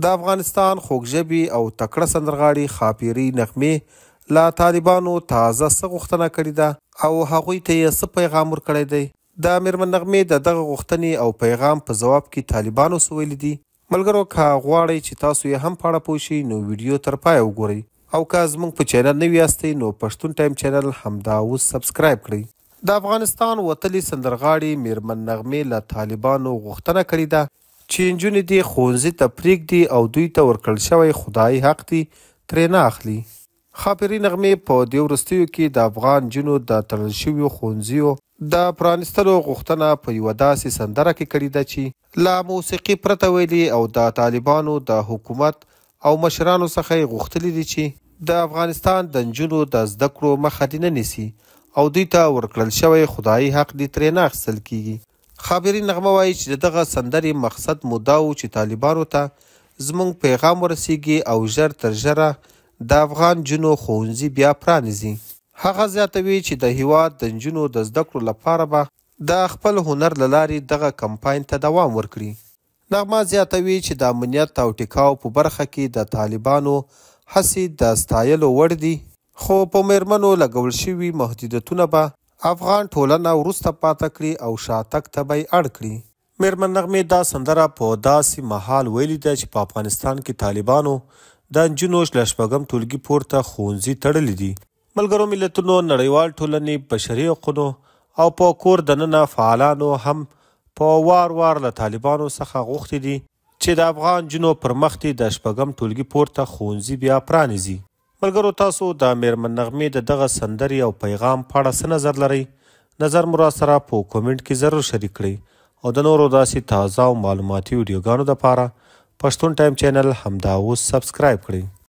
د افغانستان خوږ ژبې او تکړه سندرغاړي ښاپېرۍ نغمې له طالبانو تازه څه غوښتنه کړې ده او هغوی ته یې څه پیغام ورکړی دی؟ د مېرمن نغمې د دغه غوښتنې او پیغام په ځواب کې طالبانو څه ویلي دي؟ ملګرو که غواړئ چې تاسو یې هم په اړه پوه شئ نو ویډیو تر پایه وګورئ او که زموږ په چینل نوي یاستئ نو پښتون ټایم چینل همدا اوس سبسکرایب کړئ. د افغانستان وتلې سندرغاړې مېرمن نغمې له طالبانو غوښتنه کړې ده چې نجونې دې ښوونځي ته پرېږدي او دوی ته ورکړل شوی خدايي حق دې ترې نه اخلي. ښاپېرۍ نغمې په دې وروستیو کې د افغان نجونو د تړل شویو ښوونځيو د پرانیستلو غوښتنه په یوه داسې سندره کې کړې ده چې له موسیقي پرته ویلي او د طالبانو د حکومت او مشرانو څخه یې غوښتلي دي چې د افغانستان د نجونو د زده کړو مخه دې نه نیسي او دوی ته ورکړل شوی خدايي حق دې ترې نه اخیستل کېږي. خابري نغمه وايي چې د دغه سندرې مقصد مو دا و چې طالبانو ته زموږ پیغام ورسېږي او ژر تر ژره د افغان نجونو ښوونځي بیا پرانیزي. هغه زیاتوي چې د هېواد د نجونو د زده کړو لپاره به د خپل هنر له لارې دغه کمپاین ته دوام ورکړي. نغمه زیاتوي چې د امنیت او ټیکاو په برخه کې د طالبانو هڅې د ستایلو وړ دي، خو په مېرمنو لګول شوي محدودیتونه به افغان ټولنه وروسته پاته کړي او شاتګ ته به یې اړ کړي. مېرمن نغمې دا سندره په داسې مهال ویلې ده چې په افغانستان کې طالبانو د نجونو له شپږم ټولګي پورته ښوونځي تړلي دي. ملګرو ملتونو، نړیوال ټولنې، بشري حقونو او په کور دننه فعالانو هم په وار وار له طالبانو څخه غوښتي دي چې د افغان نجونو پر مخ دې د شپږم ټولګي پورته ښوونځي بیا پرانیزي. ملګرو تاسو د میرمن نغمې د دغه سندرې او پیغام په اړه څه نظر لرئ؟ نظر مو راسره په کومنټ کې ضرور شریک کړئ او د نورو داسې تازه او معلوماتي ویډیوګانو لپاره پښتون ټایم چینل همدا اوس سبسکرایب کړئ.